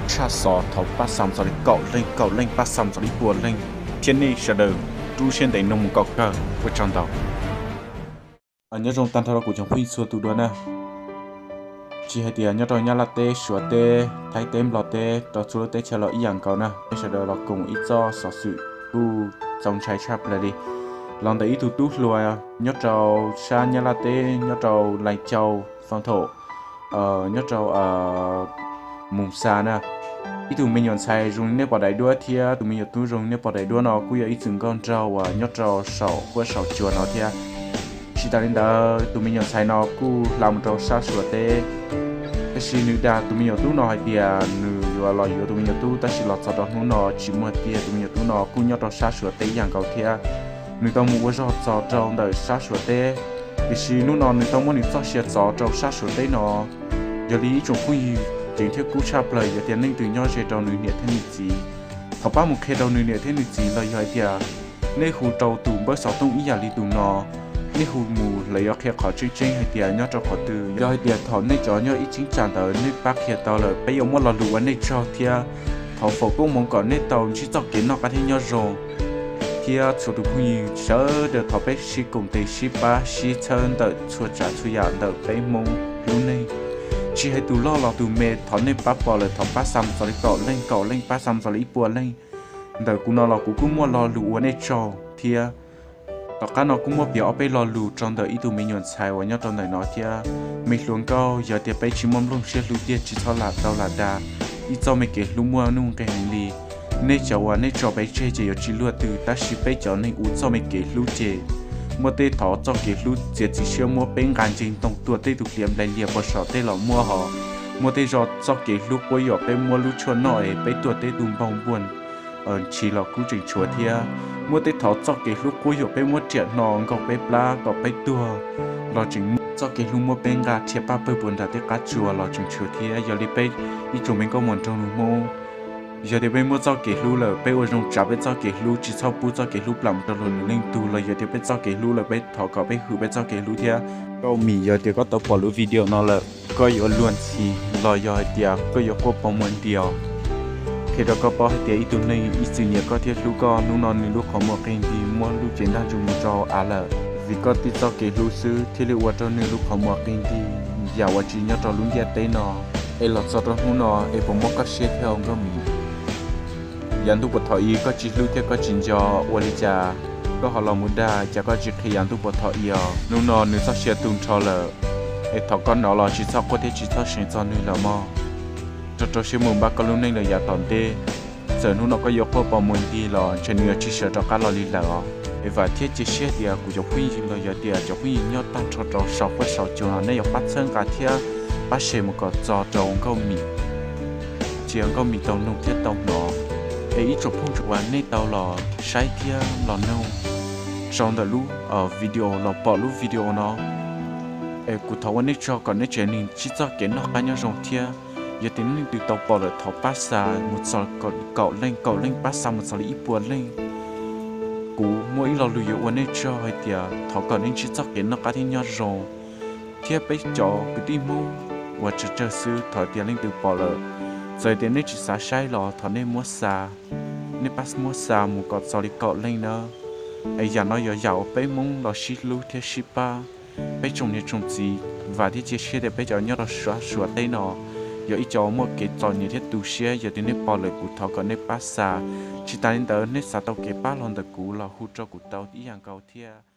tshaj xov thov pab xa mus txog li kaum leej, kaum leej pab xa mus txog li ib puas leej, thiab nej sawv daws rub siab ntev mloog mus kom kawg. Ua tsaug ntau. Nyob zoo tag nrho rau kuv cov phooj ywg txhua tus dua na. Tsis hais tias nyob rau Nyab Laj teb, Suav teb, Thaib teb, Nplog teb, rau txhua lub teb chaws los ib yam nkaus na, peb sawv daws los koom ib txoj xov xwm kuj txaus ntshai tshaj plaws li. Los ntawm ib tug tub hluas nyob rau sab Nyab Laj teb, nyob rau Lais Cau, Foo Thom, nyob rau Moos Xas na. Ib tug me nyuam ntxhais zoo li nej pom daim duab thiab tus me nyuam tub zoo li nej pom daim duab no kuj yog ib txwm nkauj nraug uas nyob rau saum huab saum cua no thiab. Tsis tas li ntawd, tus me nyuam ntxhais no kuj hla mus rau sab Suav teb, tiam sis nws dag tus me nyuam tub no hais tias nws yuav los yuav tus me nyuam tub, tab sis los txog rau hnub no tsis muaj tiag. Tus me nyuam tub no kuj nyob rau sab Suav teb ib yam nkaus thiab. Nws tau mus ua zog txog rau ntawm sab Suav teb, tiam sis hnub no nws tau muab nws txoj sia txov rau sab Suav teb no. Yog li ib tsoom phooj ywg, ceev thiab kub tshaj plaws, yog tias leej twg nyob ze rau nws niam thiab nws txiv, thov pab mus qhia rau nws niam thiab nws txiv los yog hais tias nej hu rau tus npawb xov tooj ib yam li tus no, nej hu mus lawv yuav qhia qhov tseeb tseeb hais tias nyob rau qhov twg. Yog hais tias thaum nej cov nyob ib cheeb tsam ntawd nej pab qhia tau lawm, peb yuav muab lo lus ua nej tsaug thiab thov foom koob hmoov kom nej tau ntsib txoj kev noj qab thiab nyob zoo. Thiab txhua tus phooj ywg sawv daws, thov peb sib koom tes sib pab sib txhawb ntawm txhua tsav txhua yam ntawm peb Hmoob lub neej. Tsis hais tus loj los tus me, thov nej pab pom lawm thov pab xa mus txog li kaum leej, kaum leej pab xa mus txog li ib puas leej. Ntawm kuv no los kuv kuj muaj lo lus ua nej tsaug thiab. Tom qab no kuj muab piav ob peb lo lus rau ntawm ib tug me nyuam ntxhais uas nyob rau ntawm no thiab. Me hluas nkauj, yog tias peb tsis muaj nplooj siab hlub tiag tsis txhob lam tau lam dag. Ib txoj me kev hlub muaj nuj nqis heev li. Nej cov uas nej tso peb tseg ces yuav tsis luag twg, tab sis peb cov neeg ua txoj me kev hlub ces muaj tej thaum txoj kev hlub txiav txim siab muab peb nqa nce ntoo tuag, tej tus hliav nplaig liag pos saum tej los muaj hos. Muaj tej zaug txoj kev hlub quab yuam peb muab lub tshuaj noj es peb tuag, tej tus npau npuas ntshis los kuj tseem tshuav thiab. Muaj tej thaum txoj kev hlub quab yuam peb muab riam hno nkaug peb plab kom peb tuag los tseem muaj. Txoj kev hlub muab peb nqa rhiav paj pawg puas nram tej qab tsua los tseem tshuav thiab. Yog li peb ib tsoom me nkauj muam nraug nus Hmoob, yog tias peb muaj txoj kev hlub lawm, peb ua zoo tsav peb txoj kev hlub, tsis txhob pub txoj kev hlub plam mus rau luag lwm leej tug. Los yog tias peb txoj kev hlub lawm, peb thov kom peb hwm peb txoj kev hlub thiab. Nkauj Mim, yog tias koj tau pom lub video no lawm, koj yuav luag ntxhi los yog hais tias koj yuav quaj poob muag ntios, qhia rau koj paub hais tias ib tug neeg ib txwm nyiam koj thiab hlub koj, hnub no nws lub qhov muag qi nti muab lub cev ntaj ntsug mus rau av lawm. Vim koj tib txoj kev hlub xwb thiaj li ua rau nws lub qhov muag qi nti yam uas tsis nyob rau lub ntiaj teb no. Es los txog rau hnub no es puas mob koj siab thiab Nkauj Mim? Yav ntuj puas thaum i koj tsis hlub thiab koj tsis nco, ua li cas koj ho los mus dag, cas koj tsis qhia yav ntuj puas thaum i os? Hnub no nws txoj sia tu nrho lawm, es thaum koj hnov los tsis txhob quaj thiab tsis txhob seev txog nws lawm mog. Rau rau siab mus npaj koj lub neej lawm yav tom ntej. Txawm hnub no koj yuav quaj poob muag nti los ntshe nws yuav tsis sawv rov qab los li lawm os. Es vam thiab cia siab tias kuv cov phooj ywg los yog tias cov phooj ywg nyob tag nrho rau saum huab saum cua no nej yuav pab txhawb nqa thiab pab share mus kom txog rau Nkauj Mim, cia Nkauj Mim tau noog thiab tau hnov. Es ib tsoom phooj ywg uas nej tau los saib thiab los noog rau ntawm lub video, los pom lub video no, es kuv thov ua nej tsaug kom nej tsev neeg ntsib txoj kev noj qab nyob zoo thiab. Yog tias nej leej twg tau pom lawm thov pab xa mus txog kaum leej, kaum leej pab xa mus txog li ib puas leej. Kuv muaj ib lo lus yuav ua nej tsaug hais tias thov kom nej ntsib txoj kev noj qab thiab nyob zoo, thiab peb cov kwv tij Hmoob uas tsawg tsawg xwb, thov tias leej twg pom lawm, txawm tias nej tsis xav saib los thov nej muab xa, nej pab muab xa mus kom txog li kaum leej na. Es yam no yog yam uas peb Hmoob los sib hlub thiab sib pab. Peb tsoom niam tsoom txiv, vam thiab cia siab tias peb cov nyob rau sab Suav teb no yog ib co muaj kev txom nyem thiab tu siab. Yog tias nej pom lawm kuv thov kom nej pab xa. Tsis tas li ntawd nej xav tau kev pab los ntawm kuv los hu rau kuv tau ib yam nkaus thiab.